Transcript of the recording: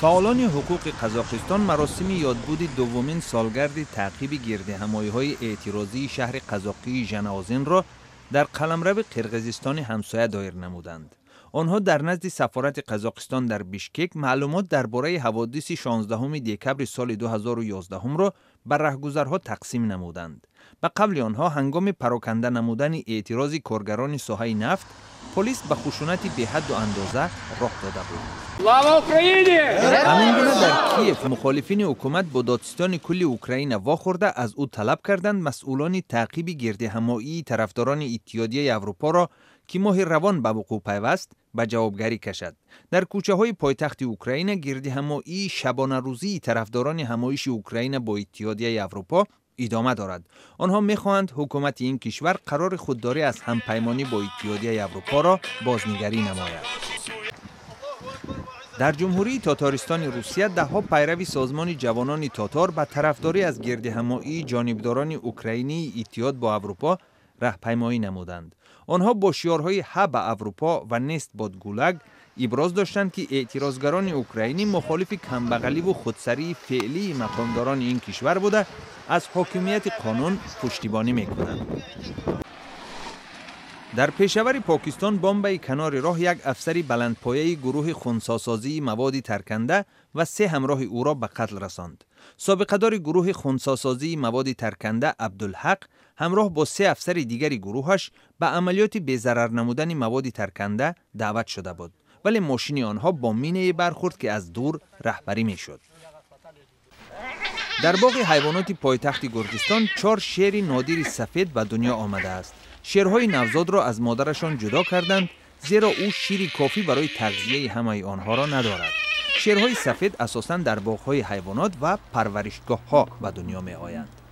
Фаъолони ҳуқуқи Қазоқистон маросими ёдбуди дуввумин солгарди таъқиби гирдиҳамоиҳои эътирозии шаҳри қазоқии Жанаозенро дар қаламрави Қирғизистони ҳамсоя доир намуданд. Онҳо дар назди сафорати Қазоқистон дар Бишкек маълумот дар бораи ҳаводиси 16 декабри соли 2011-ро ба раҳгузарҳо тақсим намуданд. Ба қавли онҳо, ҳангоми пароканда намудани эътирози коргарони соҳаи нафт, полис ба хушунати беҳадду андоза роҳ дода буд. Слава Украине! Ҳамин гуна дар Киев мухолифини ҳукумат бо додситони кулли Украина вохӯрда, аз ӯ талаб карданд масъулони таъқиби гирдиҳамоии тарафдорони Иттиҳодияи Аврупоро, ки моҳи равон ба вуқӯъ пайваст, ба ҷавобгарӣ кашад. Дар кӯчаҳои пойтахти Украина гирдиҳамоии шабонарӯзии тарафдорони ҳамоиши Украина бо Иттиҳодияи Аврупо идома дорад. Онҳо мехоҳанд ҳукумати ин кишвар қарори худдорӣ аз ҳампаймонӣ бо Иттиҳодияи Аврупоро бознигарӣ намояд. Дар Ҷумҳурии Тотористони Русия даҳҳо пайрави созмони ҷавонони тотор ба тарафдорӣ аз гирдиҳамоии ҷонибдорони украинии иттиҳод бо Аврупо раҳпаймоӣ намуданд. Онҳо бо шиорҳои «Ҳа ба Аврупо» ва «Нест бод ГУЛАГ» иброз доштанд, ки эътирозгарони украинӣ мухолифи камбағаливу худсарии феълии мақомдорони ин кишвар буда, аз ҳокимияти қонун пуштибонӣ мекунанд. Дар Пешавари Покистон бомбаи канори роҳ як афсари баландпояи гурӯҳи хунсосозии маводи тарканда ва се ҳамроҳи ӯро ба қатл расонд. Собиқадори гурӯҳи хунсосозии маводи тарканда Абдулҳақ ҳамроҳ бо се афсари дигари гурӯҳаш ба амалиёти безарар намудани маводи тарканда даъват шуда буд, вале мошини онҳо бо минае бархӯрд, ки аз дур раҳбарӣ мешуд. Дар боғи ҳайвоноти пойтахти Гурҷистон чор шери нодири сафед ба дунё омадааст. Шерҳои навзодро аз модарашон ҷудо карданд, зеро ӯ шири кофӣ барои тағзияи ҳамаи онҳоро надорад. Шерҳои сафед асосан дар боғҳои ҳайвонот ва парваришгоҳҳо ба дунё меоянд.